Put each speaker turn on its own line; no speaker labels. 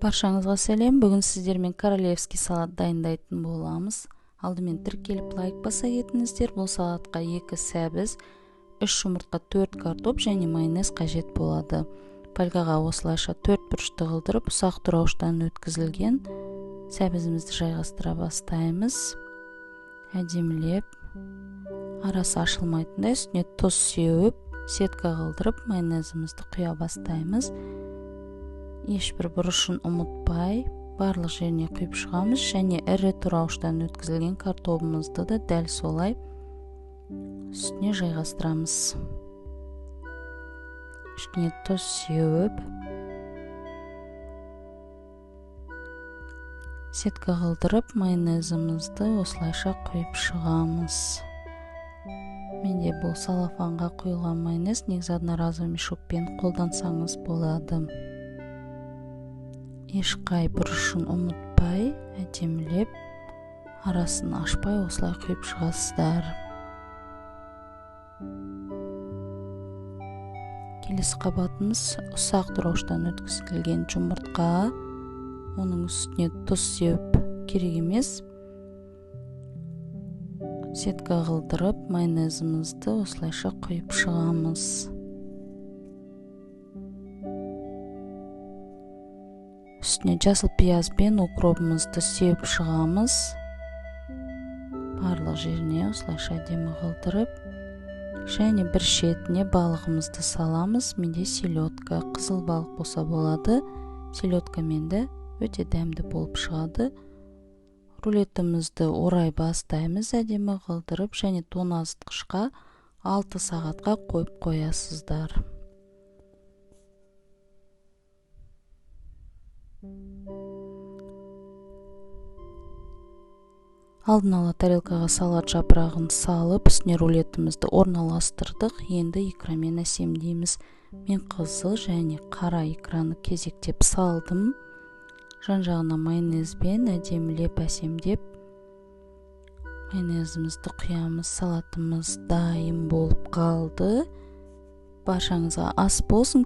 Баршаңызға сәлем. Бүгін сіздермен королевский салат дайындайтын боламыз. Алдымен тіркеліп лайк баса кетіңіздер. Бұл салатқа 2 сәбіз, 3 жұмыртқа, 4 картоп және майонез қажет болады. Фольгаға осылайша 4 бұрышты қылдырып, ұсақ турауыштан өткізілген сәбізімізді жайғастыра бастаймыз. Әдемілеп, арасы ашылмайтындай үстіне тұз сеуіп, сетка қылдырып, майонезімізді құя бастаймыз. Ешбір бұрышын ұмытпай, барлық жеріне құйып шығамыз және ірі турауыштан өткізілген картобымызды да дәл солай үстіне жайғастырамыз. Үстіне тұз сеуіп, сетка қылдырып, майонезімізді осылайша құйып шығамыз. Менде бұл салафанға құйылған майонез, негізі одноразовый мешокпен қолдансаңыз болады. Ешқай бұрышын ұмытпай, әдемілеп, арасын ашпай осылай құйып шығасыздар. Келесі қабатымыз ұсақ турауыштан өткізілген жұмыртқа. Оның үстіне тұз сеуіп керек емес. Сетка қылдырып, майонезімізді осылайша құйып шығамыз. Үстіне жасыл пияз бен укробымызды сеуіп шығамыз. Барлық жеріне осылайша әдемі қылдырып, және бір шетіне балығымызды саламыз. Менде селедка, қызыл балық болса болады. Селедкамен де өте дәмді болып шығады. Рулетімізді орай бастаймыз әдемі қылдырып, және тоңазытқышқа 6 сағатқа қойып қоясыздар. Алдын ала тарелкаға салат жапырағын салып, үстіне рулетімізді орналастырдық. Енді икрамен әсемдейміз. Мен қызыл және қара икраны кезектеп салдым. Жан-жағына майонезбен әдемілеп әсемдеп майонезімізді құямыз. Салатымыз дайын болып қалды. Баршаңызға ас болсын.